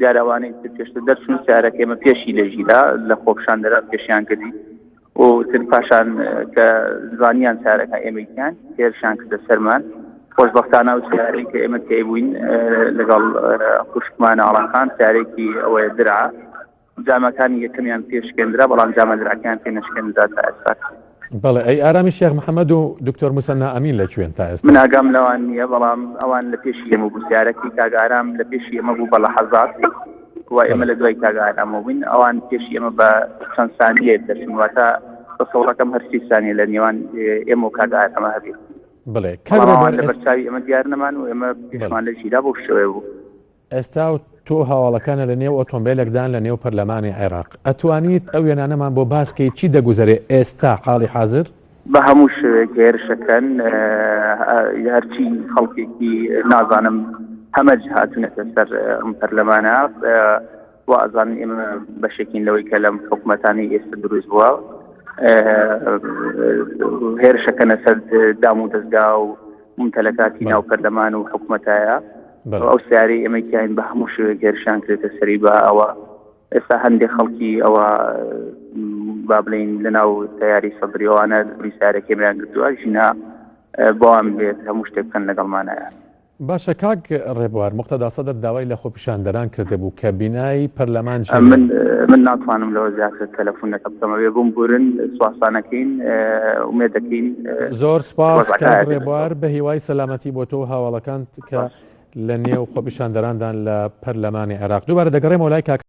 دیارە ئەوانەی تر پێشتر دەرچوون سیارەکە ئێمە پێشی لەژیرا لە خۆپیشاندەران پێشیان کردی و تر پاشان کە زانیان سیارەکە ئێمەیان هێرشان کردە سەرمان خۆشبەختانە و سیارەی کە ئێمە تێی بووین لەگەڵ خوشکمان ئاڵاخان سیارێکی ئەوەیە درا جامەکانی یەکەمیان پێ شکێندرا بەڵام جامە درعەکەیان پێ نەشکێندرا تا ئێستا. بەڵێ ئەی ئارامی شێخ محەمەد و دکتۆر موسەننا ئەمین لە کوێن تا ئێستا؟ من ئاگام لەوان نییە بەڵام ئەوان لە پێشی ئێمە بوو سیارەکەی کاک ئارام لە پێشی ئێمە بوو بە لەحەزات و ئێمە لە دوای کاک ئارامەوە بووین ئەوان پێشی ئێمە بە چەند سانیەیەک دەچن واتە تەسەوڕەکەم هەر سی سانیە لە نێوان ئێمە و کاک ئارامە هەبێت. بڵێ کاک بەڵام ئەوان ڕێبوار لەبەر ئێستا چاوی ئێمە دیار نەمان و ئێمە بەڵێ. پێشمان لە ژیرا بەو شێوەیە بوو. ئێستا و تۆ هاواڵەکانە لە نێو ئۆتۆمبێلێکدان لە نێو پەرلەمانی عێراق. ئەتوانیت ئەو وێنانەمان بۆ باس کەیت چی دەگوزەرێ ئێستا حاڵی حازر؟ بە هەموو شێوەیەک هێرشەکەن هەرچی خەڵکێکی نازانم هەمەج هاتوونەتە سەر ئەم پەرلەمانە وا ئەزانن ئێمە بەشێکین لەوەی کە لەم حکومەتانەی ئێستا دروست بووە هێرشەکەنە سەر دام و دەستگا و ممتەلەکاتی ناو پەرلەمان و حکومەتایە ئەو سیارەی ئێمەی تیاین بە هەموو شێوەیەک هێرشیان کرێتە سەری بە ئەوە ئێستا هەندێک خەڵکی ئەوە با بڵین لەناو تیاری سەدری ئەوانە دووری سیارەکەمیان گرتووە ژینا بۆیان بێت هەموو شتێک بکەن لەگەڵمانایە. باشە کاک ڕێبوار، موقتەدا سەدر داوای لە خۆپیشاندەران کردبوو کە بینای پەرلەمان جێ من من ناتوانم لەوە زیاتر تەلەفونەکە بکەم ئەبێ بمبورن سوپاستان ئەکەین ئومێد دەکەین زۆر سپاس کاک ڕێبوار بە هیوای سەلامەتی بۆ تۆ و هاواڵەکانت کە لە نێو خۆپیشاندەراندان لە پەرلەمانی عێراق دووبارە دەگەڕێمەوە لای کاک.